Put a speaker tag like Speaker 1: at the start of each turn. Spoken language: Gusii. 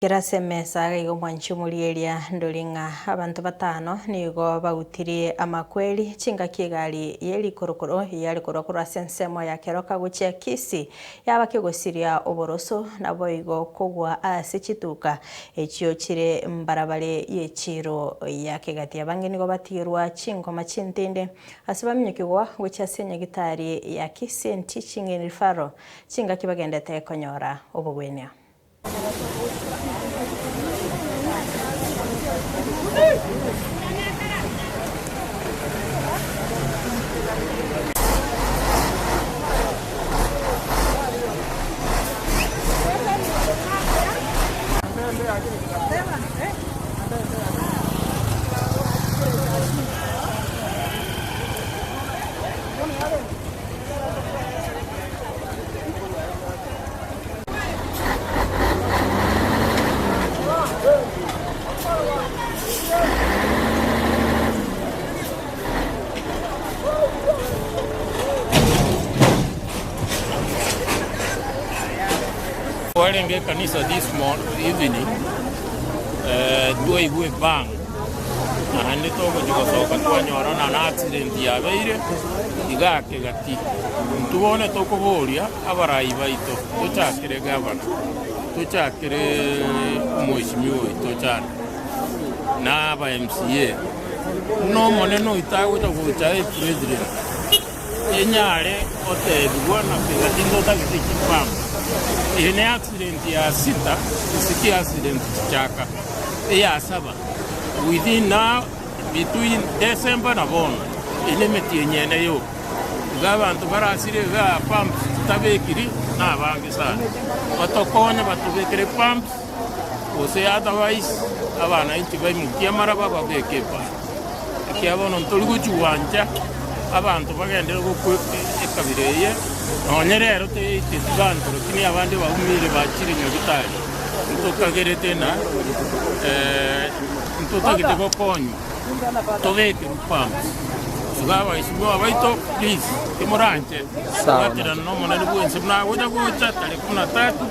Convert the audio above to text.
Speaker 1: Kera ase emesa iga omwanchi omorieria ndori ng'a abanto batano nigo bautirie amakweri chingaki egari ye rikorokoro yare korwa korwa ase ensemo ya Keroka gochia Kisii yaba kegosiria oboroso naboigo kogwa ase chituka echio chire mbarabare y'echiiro ya Kegati. Abange nigo batigerwa chingoma chintinde ase baminyokigwa gochia ase enyagitari ya Kisii Teaching and Referral chingaki bagendete konyora obogwenia.
Speaker 2: Twarenge ekanisa this evening, twaigwa ebang naende togochia gosoka twanyora ng'a na accident yabeire iga ake gati. Intwe bono tokoboria abarai baito tochakere gavana, tochakere omweshimiwa oito Ochanda, na aba MCA, buna omonene oito agocha gocha aye president, enyare gotebigwa na kegati ntotagete chipump. Eye ne accident ya sita gose chiaccident chichaka, eya saba within now between December na bono, eye nemetienyi ene yoka. Iga abanto barasire igaa pumps chitabekiri nabange sana. Batokonye batobekere pumps gose otherwise abananchi baimokie amaraba babeke epump. Ekiagera bono ntori gochigwancha abanto bagenderere gokwa ekabira eye, nonye rero teyaiteti banto lakini abande baumire bachire nyagitari. Ntokagerete ng'a ntotagete gokonywa. Tobekerwe pumps. Iga abaesimwa baito please timoranche
Speaker 3: Sawa.
Speaker 2: bwaterana nomonene bwense buna agocha gocha tarehe kumi na tatu.